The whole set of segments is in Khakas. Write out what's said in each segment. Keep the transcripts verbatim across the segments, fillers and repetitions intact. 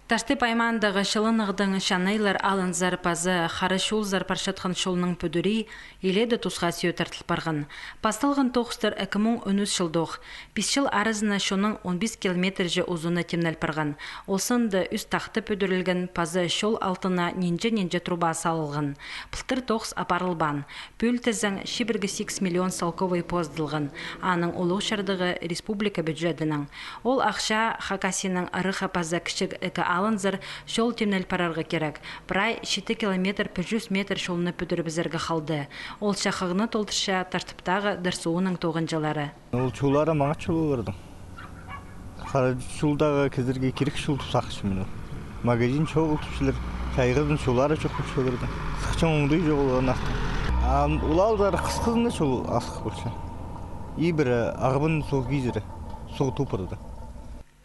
Таштып аймаандағы Чылынығдың Чанайлар аалынзар паза Хара чулзар парчатхан чолның пӱдірии илееде тусха сӧӧ тартыл парған. Пасталған тоғыстар ікі муң он ӱс чылдох. Пис чыл аразына чонның он пис километрҷе узуны тимнел парған. Ол санда ӱс тахта пӱдірілген паза чол алтына нинҷе-нинҷе труба салылған. Пылтыр тоғыс апарылбаан. Пӱӱл тізең, чибіргі сигіс миллион салковай поздылған. Аның улуғ чардығы республика бюджедінең. Ол ахча Хакасияның ыраххы паза Кічіг Ікі аалынзар чол тимнел парарға кирек. Прай читі километр пір чӱс метр чолны пӱдірібізерге халды. Ол чахығны толдырча Таштыптағы дыр сууның тоғынҷылары. Ол чуллары маңат чул оларның. Хара чулдағы кізілерге кирек чул тіп сағынчам мин ол. Магазин чоғыл тіпчелер, чайғызын чуллары чох тіпчелер. Сыхчаң оңдай чоғыл анахтың. А ол аалзар хысхызына чул асхых полча. Ибіре Ағбан суғ кизіре, суғ тупырды.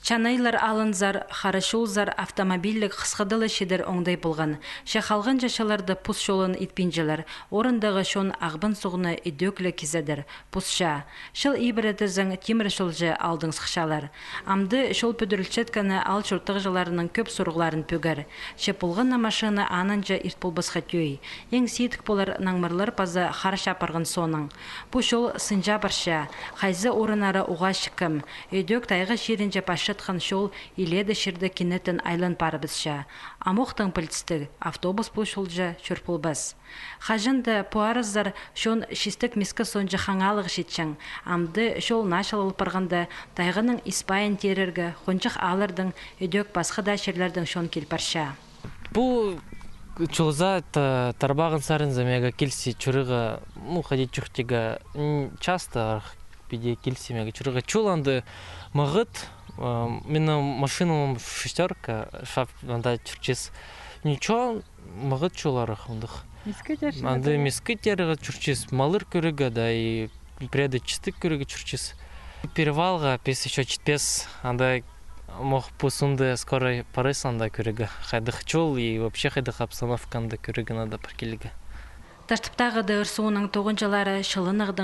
Чанайлар аалынзар, Хара чулзар автомобильліг хысхыда ла чидер оңдай полған. Че халғанҷы чылларда пус чолын итпинчелер, орындағы чон Ағбан суғны идӧк ле кизедір. Пусча. Чыл ибіре тізең тимір чолҷа аалдаң сыхчалар. Амды чол пӱдірілчеткені аал чуртағҷыларының кӧп сурығларын пӧгер. Че полған на машина анынҷа ирт полбасха тӧӧй. Иң сидік полар наңмырлар паза хар чапырған соонаң. Пу чол сынҷа парча, хайзы орыннары уғаа чіккем. Идӧк тайға чирінҷе парчатхан чол илееде чирде кинетін айлан парыбысча. Амохтың пілдістіг, автобус пу чолҷа чӧр полбас. Хаҷан даа пу аразар чон чистек-миске соонҷа хаңалығ читчең. Амды чол начал ал парғанда, тайғаның ис-пайын тирерге, хонҷых ааллардаң, идӧк пасха даа чирлердең чон кил парча. Пу чолзар та-, тарбағын сарынзар мағаа килісче чӧрерге, ну, ходить чуртирға, м, часто арах піди килісче мағаа чӧрерге. Чол анда маңат, э, минің машинам шестёрка, шап, анда чӧрчес. Ничего, маңат чол арах андағ. Миске тирерге. Анда миске тирерге чӧрчес, маллар кӧрерге, да и пірее дее чистек кӧрерге чӧрчес. Перевалға піс ещё читпес, анда мох пу сында скорай парыс анда кӧрерге. Хайдағ чол и вообще хайдағ обстановка анда кӧрерге надо пір килерге. Таштыптағы дыр сууның тоғынҷылары Чылынығдың